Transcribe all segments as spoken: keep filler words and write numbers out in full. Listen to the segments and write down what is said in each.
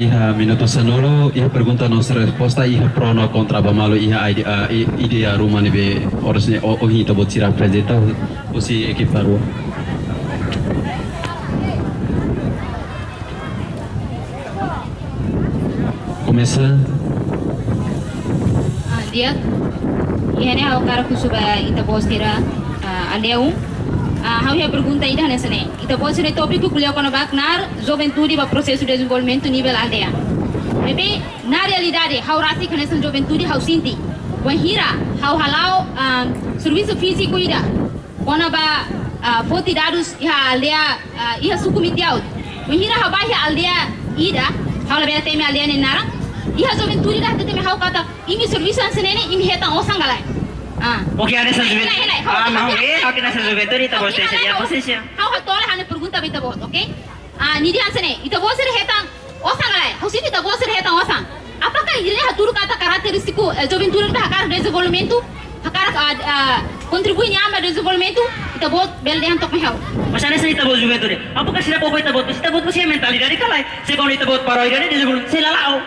Iha minutu sanulu, iha pergunta no resposta, iha pro no kontra ba malu, iha ide-, ah, i-, ideia ruma ne'ebé oras ne'e o-, ohin ita-boot sira aprezenta husi ekipa rua. Komesa. Ah, di'ak. Iha ne'e ha'u hakarak husu ba ita-boot sira, ah, aldeia um. Ah, ha'u iha pergunta ida hanesan ne'e. Ita-boot sira tópiku ko'alia kona-ba knaar juventude ba prosesu dezenvolvimentu nivel aldeia. Maibé, na realidade, ha'u rasik hanesan juventude ha'u sente. Wainhira ha'u hala'o, ah, servisu fíziku ida kona-ba, ah, foti dadus iha aldeia, ah, iha suku Mitiaut. Wainhira ha'u bá iha aldeia ida, ha'u labele temi aldeia nia naran. Iha juventude ida hatete mai ha'u katak, imi servisu hanesan ne'e ne'e, imi hetan osan ka lae? Ah. Oke, hanesan juventude. Hela, hela, hela. Ah, não, é, oke, hanesan juventude, ita-boot sira iha posisi. Ha'u hato'o ha'u-nia pergunta ba ita-boot, oke? Ah, nia dehan hanesan ne'e, ita-boot sira hetan osan ka lae? Ha'u sente ita-boot sira hetan osan. Apakah ida-ne'e hatudu katak karakterístiku, eh, juventude ida hakarak dezenvolvimentu, hakarak, ah, ah, kontribui nia an ba dezenvolvimentu, ita-boot bele dehan took mai ha'u? Mas hanesan ita-boot juventude, apakah sira koko ita-boot, ita-boot mós iha mentalidade ka lae? Se kuandu ita-boot para ida-ne'e dezenvolvimentu, sei la la'o.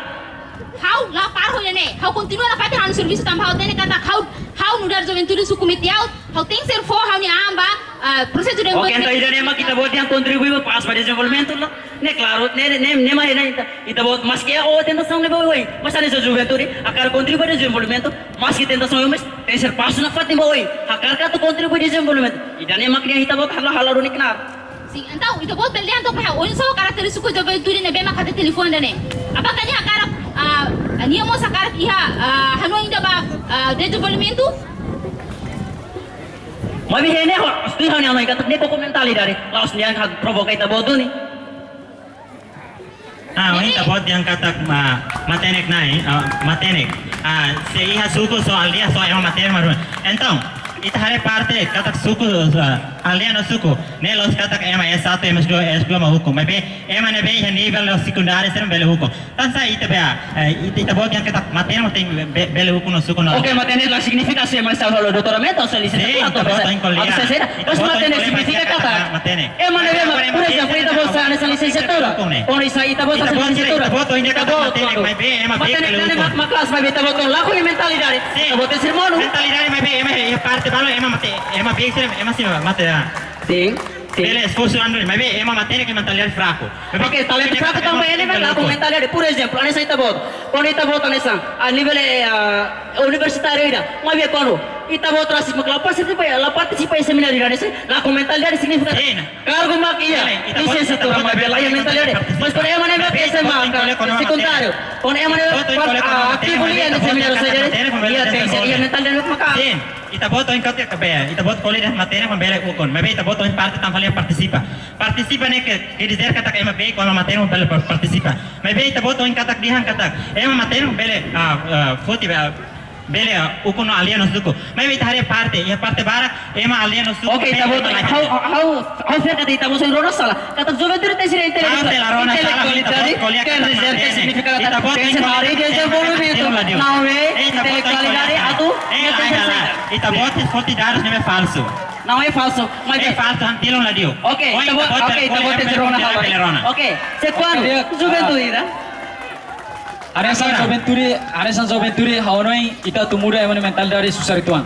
Ha'u la para ho ida-ne'e, ha'u kontinua nafatin ha'u-nia servisu tanba ha'u hatene katak ha'u, ha'u nu'udar juventude suku Mitiaut, ha'u tenke ser fó ha'u-nia an ba, ah, prosesu de. Oke, entaun ida-ne'e mak ita-boot dehan kontribui ba pás ba dezenvolvimentu la. Ne'e klaru, ne'e, ne'e, ne'e mak ne'e ita, ita-boot maski iha tentasaun ne'ebé oioin. Mas hanesan juventude, hakarak kontribui ba dezenvolvimentu, maski tentasaun oioin, mas tenke ser pasu nafatin ba oin. Hakarak atu kontribui dezenvolvimentu. Ida-ne'e mak ne'e ita-boot halo, halo duni knaar. Sin, entaun, ita-boot bele dehan took mai ha'u, oinsá karakterístiku juventude ne'ebé mak hatete liafuan ida-ne'e. Apakah nia hakarak, ah, nia mós hakarak iha, ah, hanoin ida ba, ah, dezenvolvimentu? Maibé iha ne'e ho, setuju ho nia, nia katak ne'e koko mentalidade. La'ós nia hakarak provoka ita-boot duni. Ah, ohin ita-boot dehan katak, ah, matenek-na'in, ah, matenek. Ah, se iha suku só aldeia só ema matenek maru. Entaun, ita haree parte katak suku, ah, aldeia no suku. Ne'e la'ós katak ema S satu, ema S dua, S dua mak ukun. Maibé ema ne'ebé iha nivel sekundáriu sira bele ukun. Tansá ita be, eh, ita, ita-boot dehan katak matenek tenke be-, bele ukun no suku no. Oke, matenek la signifika se ema sira halo doutoramentu, se lisensiatura, sin, ita-boot tenke ko'alia. Mas matenek signifika katak matenek. Ema ne'ebé, por ezemplu, ita-boot sira hanesan lisensiatura. Por ezemplu, ita-boot sira lisensiatura. Ita-boot ohin dehan katak matenek, maibé ema beik bele ukun. Matenek mak, mak kelas, maibé ita-boot la ho mentalidade. Sin. Ita-boot sira monu. Mentalidade maibé ema iha parte balu ema mate, ema beik sira, ema sira mate, ah. Sin. Sin. Bele esforsu an duni, maibé ema matenek iha mentalidade fraku. Oke, talentu fraku tanba ema la ho mentalidade. Por ezemplu, hanesan ita-boot. Kuandu ita-boot hanesan, a nivel, eh, ah, universitáriu ida. Maibé kuandu ita-boot rasik mak la partisipa, la partisipa iha semináriu ida hanesan, la ho mentalidade signifika. Sin. Kargu mak iha, sin, ita-boot, lisensiatura ita-boot mak iha, la iha mentalidade. Mas kuandu ema ne'ebé S M A, sekundáriu. Kuandu ema ne'ebé, ah, ativu liu iha semináriu saida, iha, tenke iha mentalidade mak. Sin. Ita-boot ohin katak be, ita-boot ko'alia dehan matenek mak bele ukun. Maibé ita-boot ohin parte tanba fali partisipa. Partisipa ne'e ke, ke dizer katak ema beik kuandu matenek bele par-, partisipa. Maibé ita-boot ohin katak dehan katak ema matenek bele, ah, ah, foti be, bele, ah, ukun no aldeia no suku. Maibé ita haree parte, iha parte barak, ema aldeia no suku. Oke, ita-boot, ha'u, ha'u, ha'u fiar katak ita-boot sira rona sala. Katak juventude tenke ser intelektuál. Ha'u sei la rona sala, intelektuál, ita-boot ko'alia katak matenek. Signifika katak ita-boot tenke ser, tenke ser área de desenvolvimento. Não é intelektualidade atu, eh, ita-boot foti dadus ne'ebé falsu. Não é falsu, mas é falsu, han tilun la di'ak. Oke, ita-boot, oke, ita-boot tenke rona ha'u. Oke, se kuandu juventude, ah, hanesan juventude, hanesan juventude, ha'u hanoin ita atu muda ema nia mentalidade susar uitoan.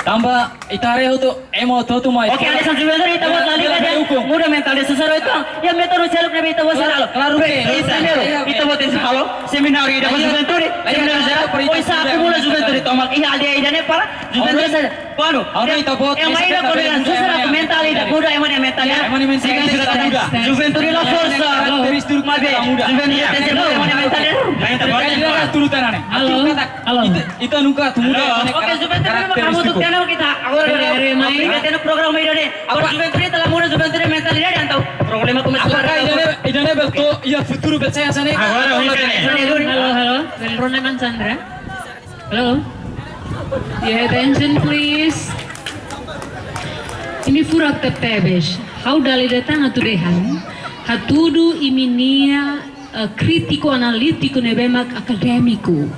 Tanba ita haree hotu, ema hotu-hotu mai. Oke, hanesan juventude ita-boot lalika dehan muda mentalidade susar uitoan. Iha métodu seluk ne'ebé ita-boot sira halo. Klaru, klaru ke. Primeiru, ita-boot tenke halo semináriu ida ba juventude, semináriu jerál, oinsá akumula juventude tomak iha aldeia ida-ne'e para juventude sira. Kuandu ema ida ko'alia susar atu mentalidade, muda ema nia mentalidade. Signifika katak juventude la forsa. Maibé juventude tenke muda ema nia mentalidade. Halo, halo. Ita, ita nunka atu muda ema nia karakterístiku. Oke, juventude mak kamu tu kenal kita. Agora, agora, mai. Ita tenke programa ida-ne'e. Agora juventude ita la muda juventude mentalidade, entaun problema komesa. Apakah ida-ne'e, ida-ne'e bele to'o iha futuru bele sai hanesan ne'e? Agora, ohin hanesan ne'e. Halo, halo. Bele rona, Maun Sandra. Hello? Your attention, please. Imi furak tebes. Ha'u dala ida tan atu dehan, hatudu imi-nia, eh, krítiku analítiku ne'ebé mak akadémiku.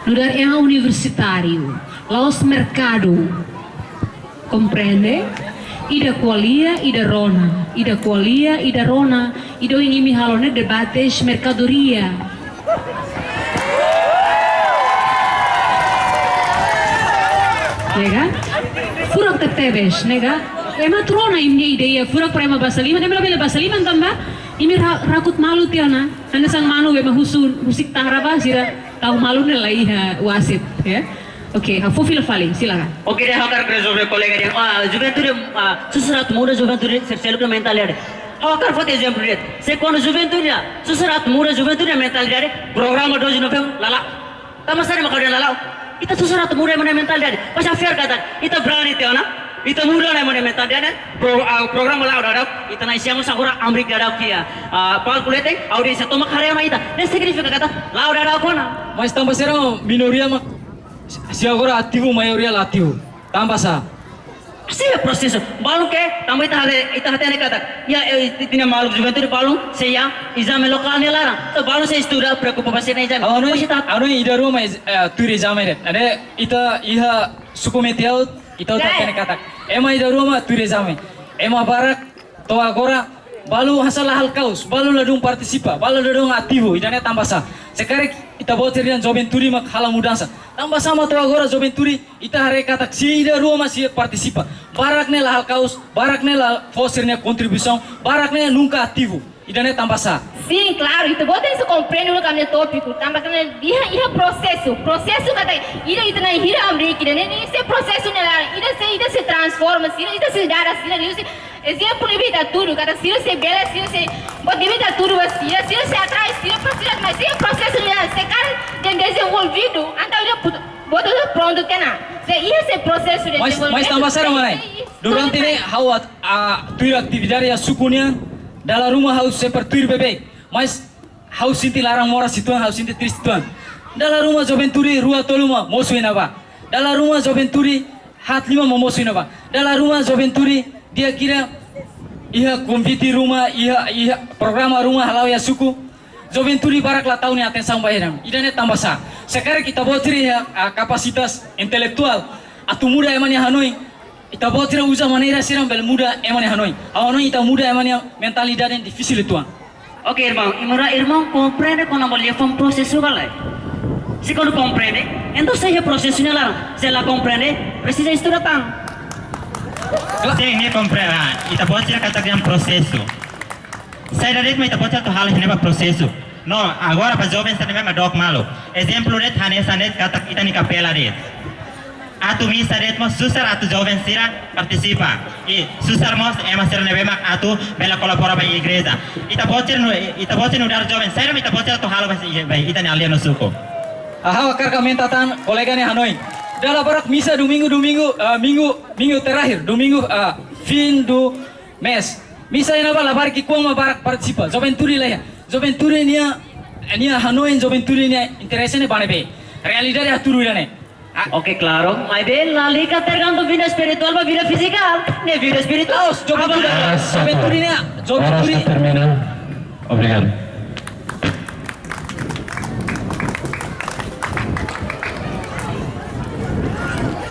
Nu'udar ema universitáriu. La'ós merkadu. Komprende? Ida ko'alia, ida rona. Ida ko'alia, ida rona, ida ohin imi halo ne'e debate merkadoria. Ya kan? Furak tebetebes, ne'e ka? Ema atu rona imi-nia ideia, furak para ema basa liman, ema labele basa liman tanba imi ra-, rakut malu tiha ona. Hanesan manu be ema husu, husik tara ba, sira tau malu ne'e la iha wasit, ya. Oke, ha'u fó fila fali, silakan. Oke, dehan ha'u hakarak rezolve kolega dehan, ah, juventude, ah, susar atu muda juventude, sira seluk nia mentalidade. Ha'u hakarak fó tiha ezemplu de'it. Se kuandu juventude, susar atu muda juventude nia mentalidade, programa doze de novembro, la la'o. Tanba sá mak ha'u dehan la la'o? Ita susar atu muda ema nia mentalidade. Mas ha'u fiar katak, ita brani tiha ona, ita muda ona ema nia mentalidade, pro-, ah, programa la'o daudaun, ita na'in-siam mós agora hamriik daudaun iha, ah, palku leten, audiénsia tomak haree ona ita. Ne'e signifika katak, la'o daudaun ona. Mas tanba sá minoria mak, se agora ativu, maioria la ativu. Tanba sá? Sei prosesu. Balun ke, tanba ita hatene, ita hatene katak, ya, eh, ita-nia maluk juventude balun sei iha ezame lokál nia laran. Entaun balun sei estuda, preokupa ba sira-nia ezame. Ha'u hanoin, mas ita ha'u hanoin ida rua mak, eh, tuir ezame de'it. Entaun ita iha suku Meti-Aut, ita hotu hatene katak, ema ida rua mak tuir ezame. Ema barak to'o agora, balu hanesan la halo kaus, balu ladún partisipa, balu ladún ativu, ida-ne'e tanba sá? Se karik ita-boot sira dehan juventude mak halo mudansa. Tanba sá mak to'o agora juventude, ita haree katak sei ida rua mak sei partisipa. Barak ne'e la halo kaus, barak ne'e la fó sira-nia kontribuisaun, barak ne'e nunka ativu. Ida-ne'e tanba sá? Sin, klaru, ita-boot tenke komprende uluk ami-nia tópiku, tanba katak iha, iha prosesu, prosesu katak ida ita na'in-hira hamriik ida-ne'e, ne'e sei prosesu nia laran, ida sei, ida sei transforma sira, ida sei dada sira, ida sei, ezemplu, imi ita hatudu, katak sira sei bele, sira sei, buat imi ita hatudu ba sira, sira sei atrai sira, para sira, mas sei prosesu nia laran, se karik dezenvolvidu, entaun ida put-, buat hotu prontu tiha ona. Se iha sei prosesu de dezenvolvimentu, mas tanba sá, mana? Durante ne'e, ha'u atu, ah, tuir atividade iha suku nian, dala ruma ha'u sempre tuir beibeik. Mas ha'u sente laran moras uitoan, ha'u sente triste uitoan. Dala ruma juventude rua tolu mak mosu iha ne'ebá. Dala ruma juventude haat lima mak mosu iha ne'ebá. Dala ruma juventude di'ak ida iha konvite ruma, iha, iha programa ruma hala'o iha suku. Juventude barak la tau nia atensaun ba ida-ne'e. Ida-ne'e tanba sá? Se karik ita-boot sira iha, ah, kapasitas intelektuál atu muda ema nia hanoin, ita-boot sira uza maneira sira bele muda ema nia hanoin. Ha'u hanoin ita muda ema nia mentalidade difisil uitoan. Oke, irmaun. Irmaun, irmaun komprende kona-ba liafuan prosesu ka lae? Se kuandu komprende, entaun sei iha prosesu nia laran. Se la komprende, presiza estuda tan. Sin, ne'e komprende. Ah, ita-boot sira katak dehan prosesu. Saida de'it mak ita-boot sira atu halo iha ne'ebá prosesu? No, agora ba joven sira ne'ebé mak dook malu. Ezemplu de'it hanesan de'it katak ita-nia kapela de'it. Atu misa de'it mós susar atu joven sira partisipa. I susar mós ema sira ne'ebé mak atu bele kolabora ba igreja. Ita-boot sira nu-, ita-boot sira nu'udar joven, saida mak ita-boot sira atu halo ba si-, ba ita-nia aldeia no suku? Ha'u hakarak aumenta tan kolega nia hanoin. Dala barak misa domingu, domingu, ah, minggu, minggu terakhir, domingu, ah, fim do mês. Misa iha ne'ebá labarik ki'ikoan mak barak partisipa. Juventude la iha. Juventude nia, nia hanoin, juventude nia interese ne'e ba ne'ebé? Realidade hatudu ida-ne'e. Ah. Oke, klaru. Maibé lalika tergantung vida espirituál ba vida fízika. Ne'e vida espirituál. Aos, juventude. Ah, juventude nia, juventude. Hora está terminando. Obrigado.